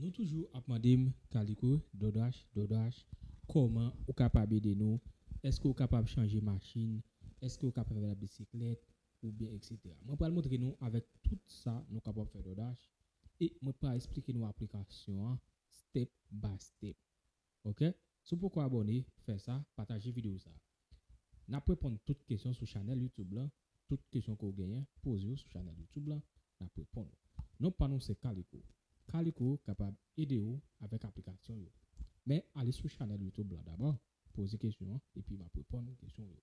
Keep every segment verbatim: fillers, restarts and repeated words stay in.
Nou toujou ap mande m, Kaliko, DoorDash, DoorDash, kòman ou kapab ede nou? Èske ou kapab chanje machin? Èske ou kapab fè labisiklèt? Oubyen etsetera. Mwen pral montre nou avèk tout sa nou kapab fè DoorDash e mwen pral esplike nou aplikasyon an step by step. Ok? Si w poko abòne, fè sa, pataje videyo sa. N ap reponn tout kesyon sou chanèl YouTube la. Tout kesyon ke w genyen, poze yo sou chanèl YouTube la, n ap reponn ou. Non pa nou se Kaliko. Kaliko kapab ede w avèk aplikasyon yo. Men ale sou chanèl YouTube la dabò, poze kesyon an, epi m ap reponn kesyon yo.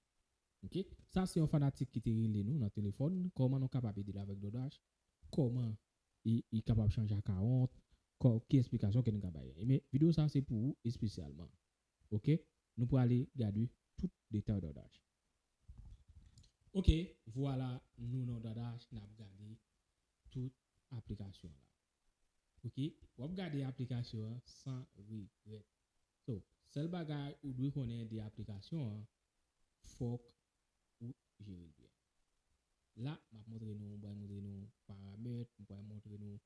Ok? Sa se yon fanatik ki te rele nou nan telefòn. Kòman nou kapab ede l avèk DoorDash? Kòman li, li kapab chanje akawont? Kò, ki esplikasyon ke nou ka bay? Men videyo sa se pou ou espesyalman. Ok? Nou prale gade tout detay DoorDash. Ok, vwala, nou nan DoorDash, n ap gade tout aplikasyon la. Ok? W ap gade aplikasyon an san regrèt. So, sèl bagay ou dwe konnen de aplikasyon an, fòk ou jere l byen. La, m ap montre nou, m pral montre nou paramèt, m pral montre nou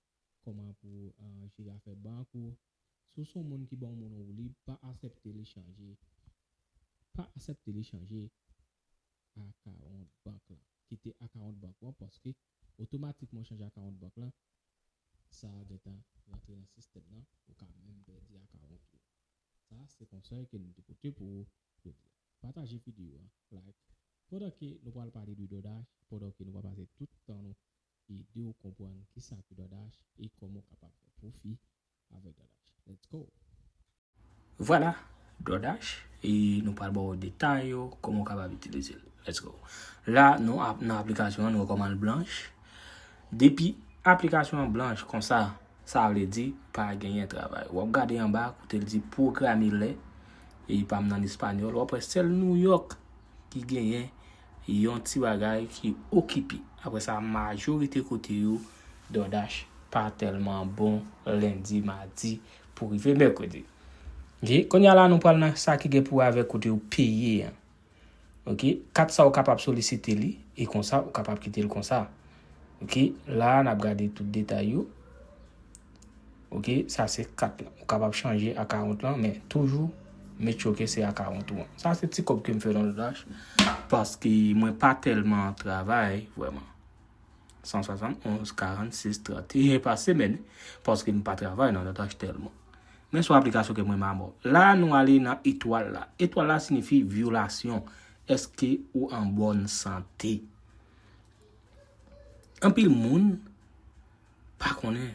kòman pou, eh, jere afè bank ou. Si w se yon moun ki ban yon moun yon woulib, pa aksepte li chanje. Pa aksepte li chanje akawont bank lan. Kite akawont bank ou an, paske otomatikman w chanje akawont bank lan, sa gentan rantre nan sistèm nan, ou ka menm pèdi akawont ou. Sa se konsèy ke nou te pote pou ou jodi a. Pataje videyo a, like. Pandan ke nou pral pale de DoorDash, pandan ke nou pral pase tout tan nou ede w konprann kisa ki DoorDash e kòman w kapab fè pwofi avèk DoorDash. Let's go! Vwala, DoorDash, e nou pral ba w detay yo, kòman w kapab itilize l. Let's go. La, nou ap, nan aplikasyon an, nou wè kòman l blanch. Depi aplikasyon an blanch konsa, sa vle di pa genyen travay. W ap gade anba, kote l di programe lè, e pa m nan espanyòl, w ap wè sèl New York ki genyen yon ti bagay ki okipe. Apre sa, majorite kote yo, DoorDash pa tèlman bon lendi, madi, pou rive mèkredi. Ok, kounye a la, nou pral nan sa ki gen pou wè avèk kote yo peye an. Ok, kat sa ou kapab solisite li, e konsa, ou kapab kite l konsa. Ok, la, n ap gade tout detay yo. Ok, sa se kat la. Ou kapab chanje akawont lan, men toujou make sure ke se akawont ou an. Sa se ti kòb ke m fè nan DoorDash, paske mwen pa tèlman travay, vrèman. San swasannonz, karannsis, trant e en pa semèn, paske m pa travay nan DoorDash tèlman. Men se yon aplikasyon ke mwen renmen anmò. La, nou ale nan etwal la. Etwal la siyifi vyolasyon. Èske ou an bòn sante? Anpil moun pa konnen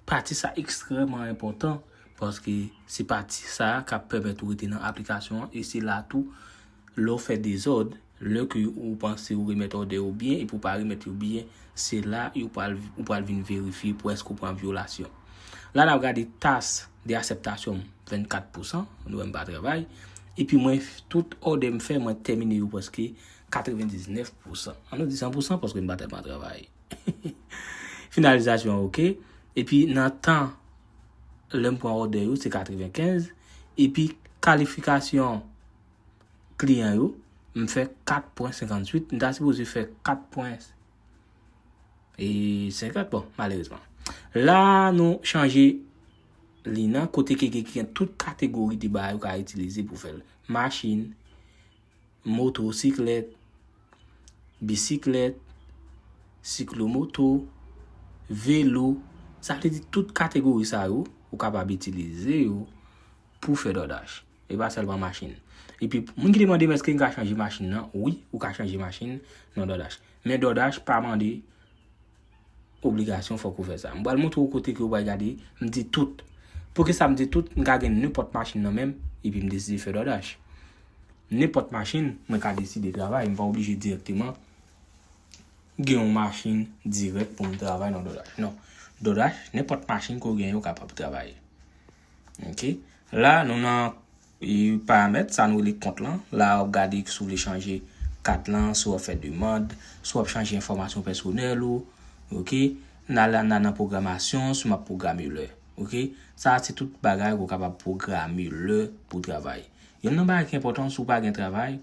pati sa ekstrèmman enpòtan, paske se pati sa a k ap pèmèt ou rete nan aplikasyon an, e se la tou, lè w fè dezòd, lè ke ou panse ou remèt òdè yo byen, epi ou pa remèt yo byen, se la yo pral, ou pral vin verifye pou èske ou pran vyolasyon. La, n ap gade tas de akseptasyon m, vennkat pousan, nou wè m pa travay, epi mwen, tout òdè m fè, mwen tèmine yo prèske katrevendiznèf pousan. An nou di san pousan, paske m pa tèlman travay. Finalizasyon an oke. Epi nan tan lè m pran òdè yo, se katrevenkenz. Epi kalifikasyon kliyan yo, m fè kat pwen senkantuit. M ta sipoze fè kat pwen senkant, bon, malerezman. La, nou chanje li nan kote ke gen, gen tout kategori de bagay ou ka itilize pou fè l. Machin, motosiklèt, bisiklèt, siklomoto, velo. Sa vle di tout kategori sa yo, ou kapab itilize yo pou fè DoorDash. E pa sèlman machin. Epi, moun ki te mande m èske m ka chanje machin nan, wi, ou ka chanje machin nan DoorDash. Men DoorDash pa mande obligasyon fòk ou fè sa. M pral montre w kote ke ou pral gade, m di tout. Poukisa m di tout? M ka gen nenpòt machin nan men m, epi m deside fè DoorDash. Nenpòt machin, mwen ka deside travay, m pa oblije dirèkteman gen yon machin dirèk pou m travay nan DoorDash. Non. DoorDash, nenpòt machin ke w gen, ou kapab travay. Ok. La, nou nan, e, paramèt, sa nou rele kont lan. La, w ap gade si w vle chanje kat lan, si w ap fè demann, si w ap chanje enfòmasyon pèsonèl ou. Ok. N al, n al nan pwogramasyon, si m ap pwograme lè. Ok. Sa, se tout bagay ke w kapab pwograme lè pou travay. Youn nan bagay ki enpòtan, si w pa gen travay,